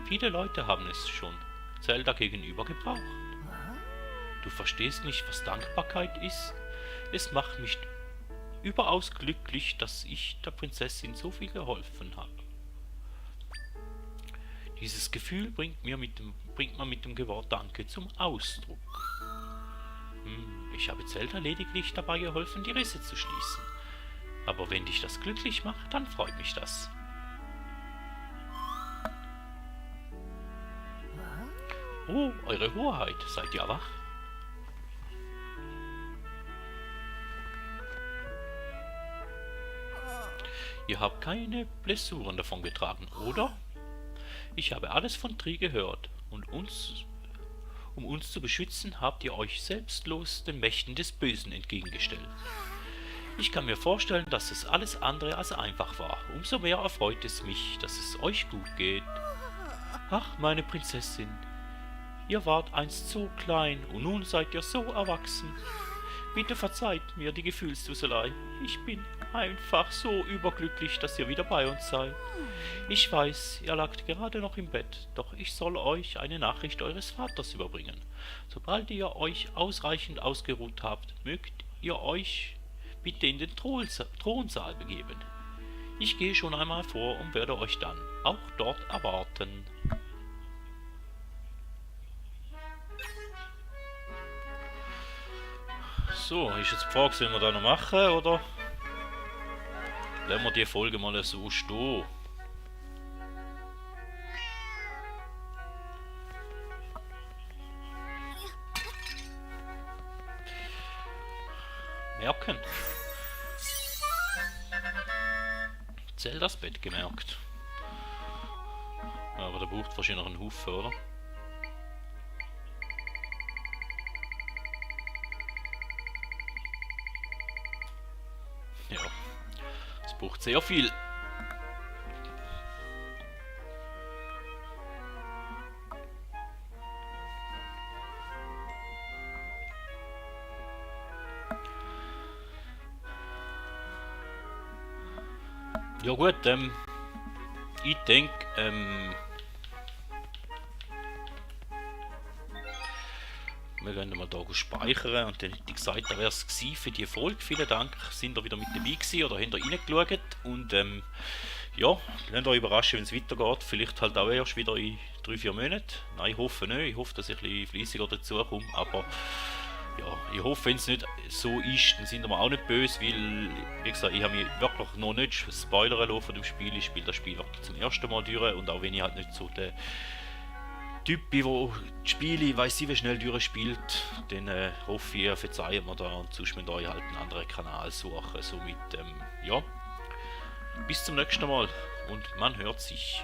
Viele Leute haben es schon Zelda gegenüber gebraucht. Du verstehst nicht, was Dankbarkeit ist? Es macht mich überaus glücklich, dass ich der Prinzessin so viel geholfen habe. Dieses Gefühl bringt man mit dem Wort Danke zum Ausdruck. Ich habe Zelda lediglich dabei geholfen, die Risse zu schließen. Aber wenn dich das glücklich macht, dann freut mich das. Oh, Eure Hoheit, seid ihr wach? Ihr habt keine Blessuren davon getragen, oder? Ich habe alles von Tri gehört, und um uns zu beschützen, habt ihr euch selbstlos den Mächten des Bösen entgegengestellt. Ich kann mir vorstellen, dass es alles andere als einfach war. Umso mehr erfreut es mich, dass es euch gut geht. Ach, meine Prinzessin, ihr wart einst so klein, und nun seid ihr so erwachsen. Bitte verzeiht mir die Gefühlsduselei. Ich bin einfach so überglücklich, dass ihr wieder bei uns seid. Ich weiß, ihr lagt gerade noch im Bett, doch ich soll euch eine Nachricht eures Vaters überbringen. Sobald ihr euch ausreichend ausgeruht habt, mögt ihr euch bitte in den Thronsaal begeben. Ich gehe schon einmal vor und werde euch dann auch dort erwarten. So, ist jetzt die Frage, sollen wir da noch machen, oder lassen wir die Folge mal so stehen? Merken. Zeldas Bett gemerkt. Aber der braucht wahrscheinlich noch einen Haufen, oder? Ja, es braucht sehr viel. Ja gut, ich denke, wir können mal hier speichern und dann hätte ich gesagt, da wäre es für die Folge. Vielen Dank, sind ihr wieder mit dabei gewesen oder habt ihr reingeschaut und ja, lasst euch überraschen, wenn es weitergeht. Vielleicht halt auch erst wieder in 3-4 Monaten. Nein, ich hoffe nicht. Ich hoffe, dass ich ein bisschen fleissiger dazu komme, aber ja, ich hoffe, wenn es nicht so ist, dann sind wir auch nicht böse, weil, wie gesagt, ich habe mich wirklich noch nicht spoilern lassen von dem Spiel. Ich spiele das Spiel wirklich zum ersten Mal durch und auch wenn ich halt nicht so der Typ bin, der die Spiele, weiss ich, wie schnell durchspielt, dann hoffe ich, ihr verzeiht mir da und sonst müsst ihr euch halt einen anderen Kanal suchen. Somit, ja, bis zum nächsten Mal und man hört sich.